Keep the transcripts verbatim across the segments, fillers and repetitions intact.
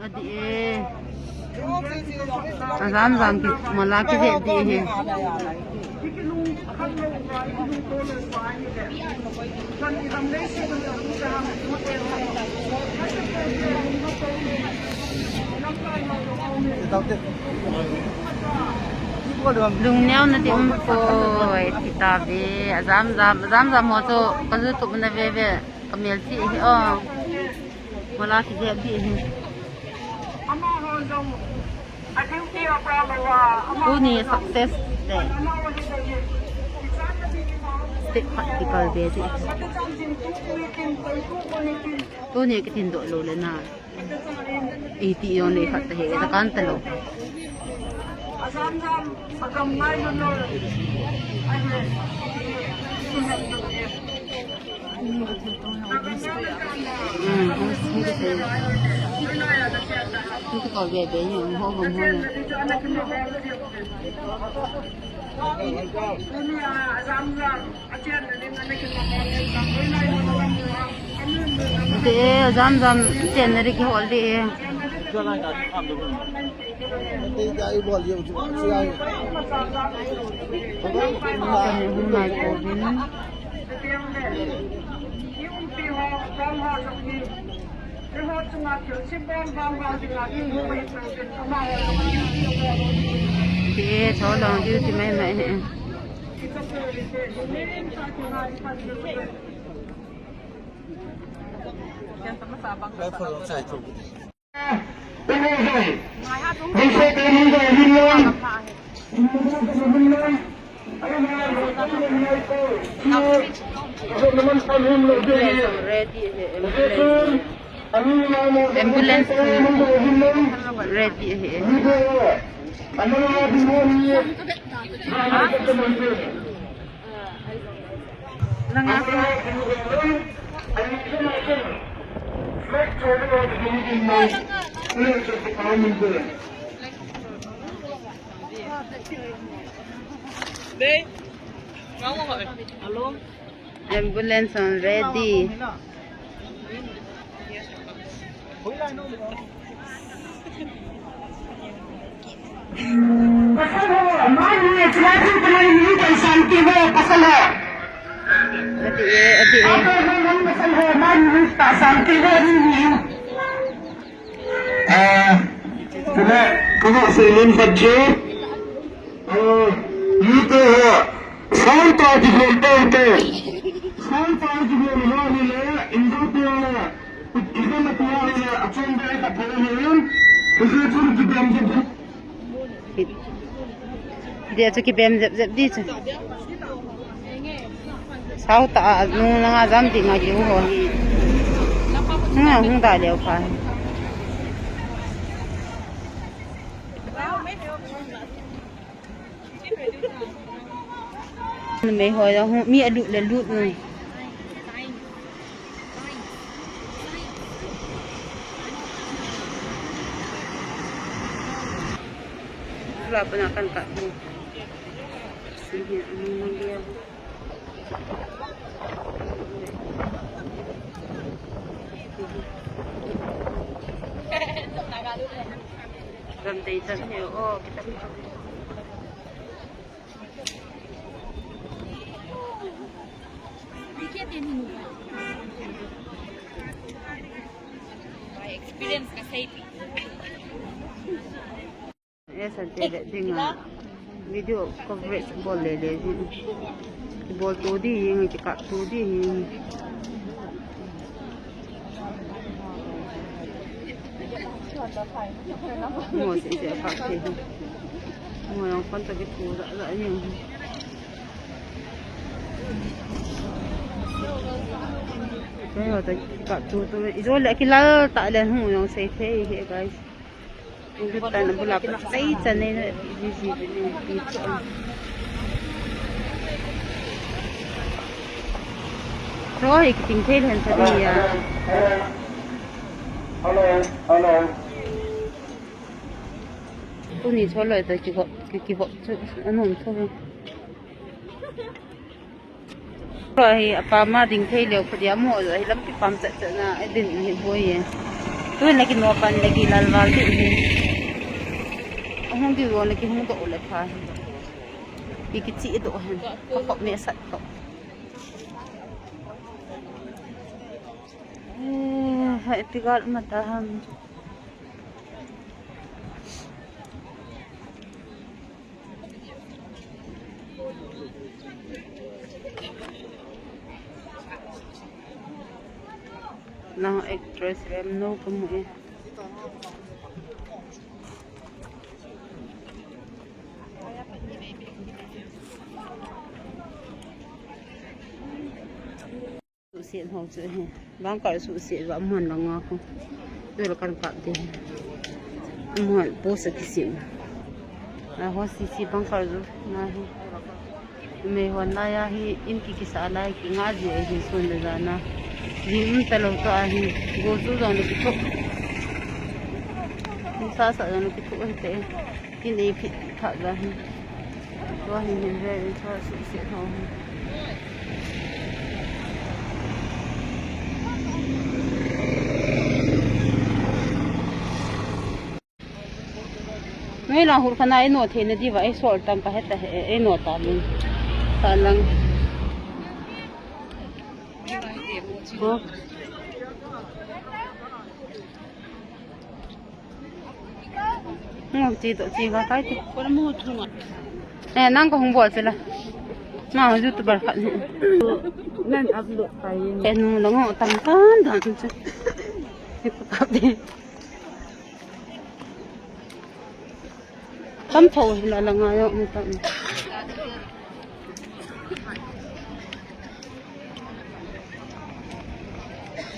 Dih e. Ajam jam ki mala kijep dih e. Lungneo nati um poi, ti tave. Ajam jam, ajam jam ho chu ka YouTube na ve ve, ka mel chi hi o. Mala kijep dih hi. Tuni success le. State practical ve dih. Tuni kitin doh lou le na. Iti jong nei khat ta he, ta kan ta lou. Hmm, hmm, hmm. Hmm, ko be be ni, ho, ho, ho. Te, jam, jam, chen na ri ki hol de. Hum nai ko bin. Te, cho long diu ti mai mai he. Ambulance, ambulance, ready. Langa. Ambulance on ready. Pasal ho, man ni, sila tu kena ni, tak santi ho, pasal ho. Ati e, ati e. Pasal ho, man ni, tak santi ho, ni, ni. Ah, kena, kena seilen saja. Ah, ni tu ho, sound tu aji bol tu tu. Sound tu aji bol ho ni le, Indo tu le. Dia chu kibem jep jep di chu. Sao ta a, nung langa jam ti nga ki ho hi. Nga hung da leo pa. Numei ho jong hung, mi alut le lut nu. Tua pana kan ka. Si hi, um, dia. Ram dei tan he, oh, kita. Experience ka sei pi. Esa te le dinga video coverage bol le le. Bol to di, ngi ka to di. Mo se se ka te. Mo yang kon ta ki tu da da ni. Kei ho ta ka tu tu. Ijo le ki lal ta le hu yang se the he guys. Lut tan abul a pat chai chan nei na busy busy pi chu. Ro hi kiting thei lhen sa ni ya. Hello, hello. Tuni cho loi ta ki vop, ki, ki vop chu anom cho. Hi apa ma ding thei leo phadia mo, hi lampi pam chat chat na, a din hi boi e. Tun le kinopan le kilal val ti hi. Ahung di ro le kihung doh le pha hi. Ki kichi doh hen. Ka khop me sat to. Eh, hai ti gal ma ta ham. Nang actress rem no kamu e. Suhset ho chu hi. Bangkal suhset va amun langa ko. Tu la kan kap de. Amun post a kisim. A ho sisi bangkal chu na hi. Mei hon lai a hi in ki kisa lai ki nga ji a hi sun le jana. Ji um ta lo to a hi. Go chu jong le ki thok. Ni sa sa jong le ki thok hi te. Kin ei phit phit phat va hi. Tua hin hin ve in tua suhset ho hi. Noi la hur khana ei no thei na diva ei sol tam ka heta he ei no ta min. Sa lang. Ko. Ngok chi to chi va kai ti. Ko na mu thunga. Eh, nang ko hung bol chi la. Ma hung YouTuber khat ni. Nan upload pai ni. Eh, nu lo ngo tam tam dan chu. Ni ko kap di. Tam tho la la nga yo ni tam.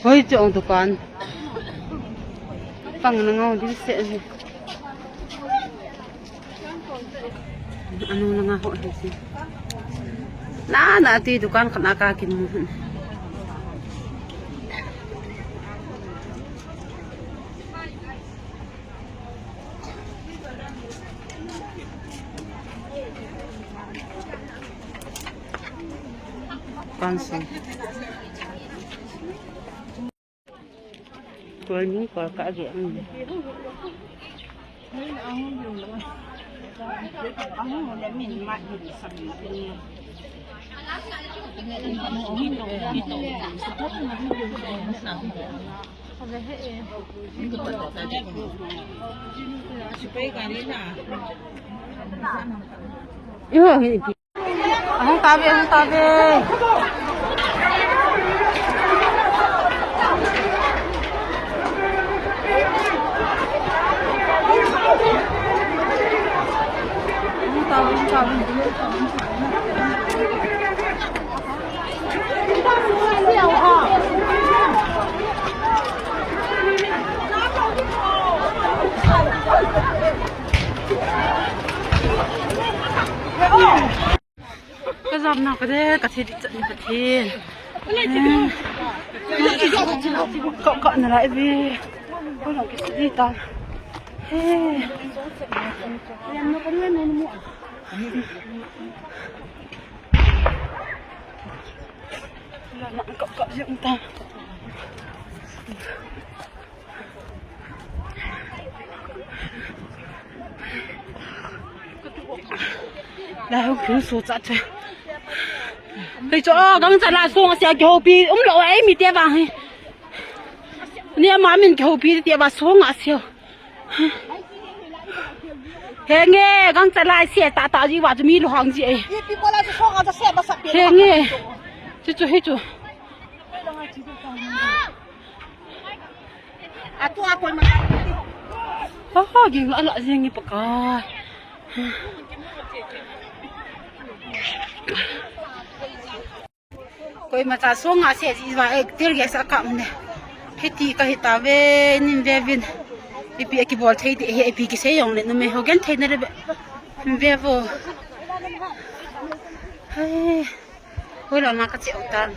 Hoi, chong dukan. Pang na ngau din se ni. Anu na nga ho hin si. Na, na ti dukan kana ka kin mu. Kansi. Kol ni kol ka ge. Yo, hi. Ahung tave, ahung tave. Ahung tave, ahung tave. Ka jam na ka de, ka thi di chan ka thi. Ka, ka na lai bi. Ko na ki si di ta. He. Yan na ka na mo. La na ka ka jam ta. La hung phun so cha cha. Hei cho, gang cha la song a sia kihopi um lo, ei mi te vang hi. Ni ama min kihopi te va song a sia. Henge, gang cha la sia ta ta ji va chu mi lo hang ji ei. Henge. Chu chu hi chu. Atu a koi ma. Ha ha, ging la la jing i Pakai. Koima cha song a se ji va, eh, tear gas a kam ne. Hiti ka hita ve, nin ve vin. Ipi a kibol thei ti, he ipi kisei jong le, numei ho gen thei na le ve. Ve vo. Hai. Hoi lo na ka che u tan.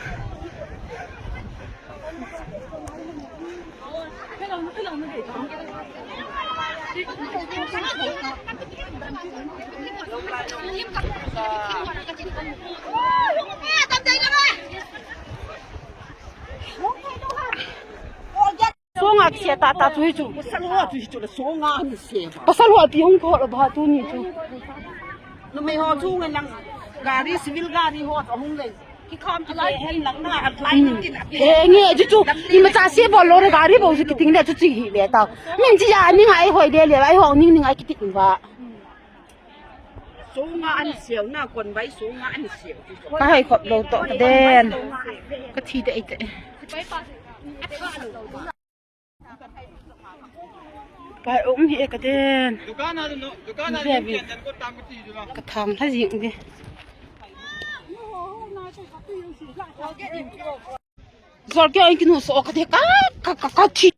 Nga kisia tata chu hi chu. Pasal ho chu hi chu la so nga an se ba. Pasal ho pi hung ko lo ba tu ni chu. Numei ho chu ngai lang gari, civil gari ho chu hung le. Kikham chu lai hen lang na a lai kin a. Eh, nge chu chu. Imacha se bol lo re gari bol chu kiting le chu chi hi le ta. Min chi ya ni ngai hoi le le ai ho ning ning ai kiting ba. Sunga an siau na kon bai sunga an siau. Ka hai khop lo to ka den. Ka thi de ite. Pai ong hi ka den. Dukan a no, dukan a no, ken ko tam ti du. Ka thang ha jing de. Zol ke ong kinu so ka de ka ka ka thi.